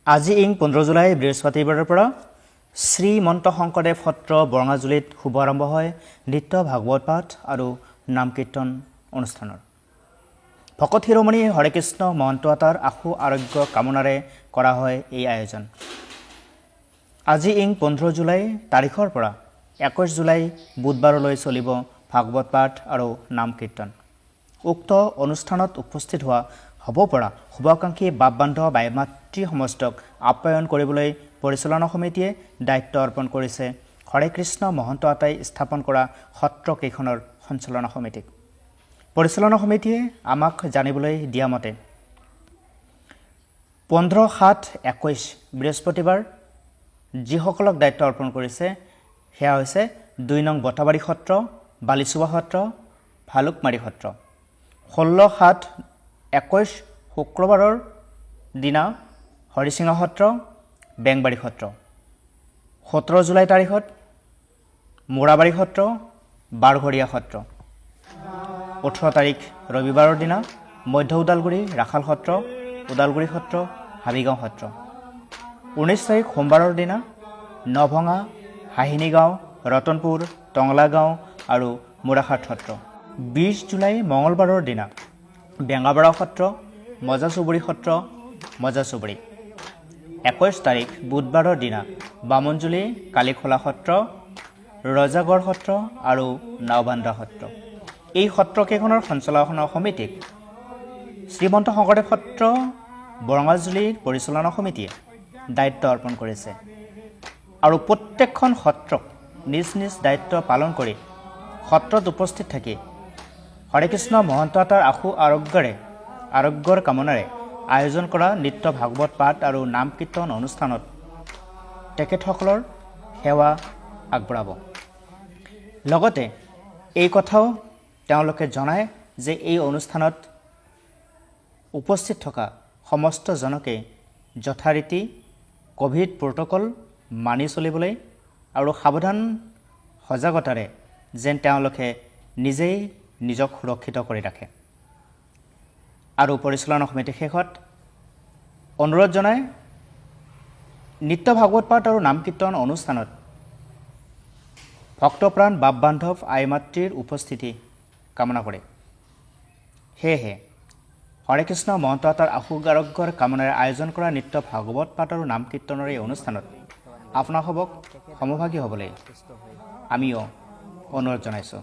আজি ইং 15 জুলাই বৃহস্পতিবাৰৰ পৰা শ্ৰীমন্ত শংকৰদেৱ সত্ৰ বৰঙাজুলিত শুভাৰম্ভ হয় নিত্য ভাগৱত পাঠ আৰু নাম কীৰ্তন অনুষ্ঠানৰ। ভকত শিৰোমণি হৰেকৃষ্ণ মহন্ত আতাৰ আশু আৰোগ্য কামনাৰে কৰা হয় এই আয়োজন। আজি ইং 15 জুলাই তাৰিখৰ পৰা 21 জুলাই বুধবাৰলৈ চলিব ভাগৱত পাঠ আৰু নাম কীৰ্তন। উক্ত অনুষ্ঠানত উপস্থিত হোৱা হ'ব পৰা শুভাকাংক্ষী বাপ বান্ধৱ আই মাতৃ সমস্তক আপ্যায়ন কৰিবলৈ পৰিচালনা সমিতিয়ে দায়িত্ব অৰ্পণ কৰিছে হৰেকৃষ্ণ মহন্ত আতাই স্থাপন কৰা সত্ৰকেইখনৰ সঞ্চালনা সমিতিক। পৰিচালনা সমিতিয়ে আমাক জানিবলৈ দিয়া মতে 15/7/21 বৃহস্পতিবাৰ যিসকলক দায়িত্ব অৰ্পণ কৰিছে, সেয়া হৈছে 2 নং বটাবাৰী সত্ৰ, বালিচুবা সত্ৰ, ভালুকমাৰী সত্ৰ। 16/7/21 শুক্ৰবাৰৰ দিনা হৰিচিঙা সত্ৰ, বেংবাৰী সত্ৰ। 17 জুলাই তাৰিখত মোৰাবাৰী সত্ৰ, বাৰঘৰীয়া সত্ৰ। 18 তাৰিখ ৰবিবাৰৰ দিনা মধ্য ওদালগুৰি ৰাখাল সত্ৰ, ওদালগুৰি সত্ৰ, হাবিগাঁও সত্ৰ। 19 তাৰিখ সোমবাৰৰ দিনা নভঙা, হাহিনীগাঁও, ৰতনপুৰ, টংলা গাঁও আৰু মোৰাঘাট সত্ৰ। 20 জুলাই মঙলবাৰৰ দিনা বেঙাবাৰা সত্ৰ, মজা চুবুৰী সত্ৰ, মজা চুবুৰী। 21 তাৰিখ বুধবাৰৰ দিনা বামুণজুলি কালীখোলা সত্ৰ, ৰজাগড় সত্ৰ আৰু নাওবান্ধা সত্ৰ। এই সত্ৰকেইখনৰ সঞ্চালনা সমিতিক শ্ৰীমন্ত শংকৰদেৱ সত্ৰ বৰঙাজুলিৰ পৰিচালনা সমিতিয়ে দায়িত্ব অৰ্পণ কৰিছে আৰু প্ৰত্যেকখন সত্ৰক নিজ নিজ দায়িত্ব পালন কৰি সত্ৰত উপস্থিত থাকি হৰেকৃষ্ণ মহন্ত আতাৰ আশু আৰোগ্যৰ কামনাৰে আয়োজন কৰা নিত্য ভাগৱত পাঠ আৰু নাম কীৰ্তন অনুষ্ঠানত তেখেতসকলৰ সেৱা আগবঢ়াব। লগতে এই কথাও তেওঁলোকে জনায় যে এই অনুষ্ঠানত উপস্থিত থকা সমস্তজনকে যথাৰীতি ক'ভিড প্ৰট'কল মানি চলিবলৈ আৰু সাৱধান সজাগতাৰে যেন তেওঁলোকে নিজেই নিজক সুৰক্ষিত কৰি ৰাখে আৰু পৰিচালনা সমিতিৰ শেষত অনুৰোধ জনায়, নিত্য ভাগৱত পাঠ আৰু নাম কীৰ্তন অনুষ্ঠানত ভক্তপ্ৰাণ বাপ বান্ধৱ আই মাতৃৰ উপস্থিতি কামনা কৰে। সেয়েহে হৰেকৃষ্ণ মহন্ত আতাৰ আশু আৰোগ্যৰ কামনাৰে আয়োজন কৰা নিত্য ভাগৱত পাঠ আৰু নাম কীৰ্তনৰ এই অনুষ্ঠানত আপোনাসবক সমভাগী হ'বলৈ আমিও অনুৰোধ জনাইছোঁ।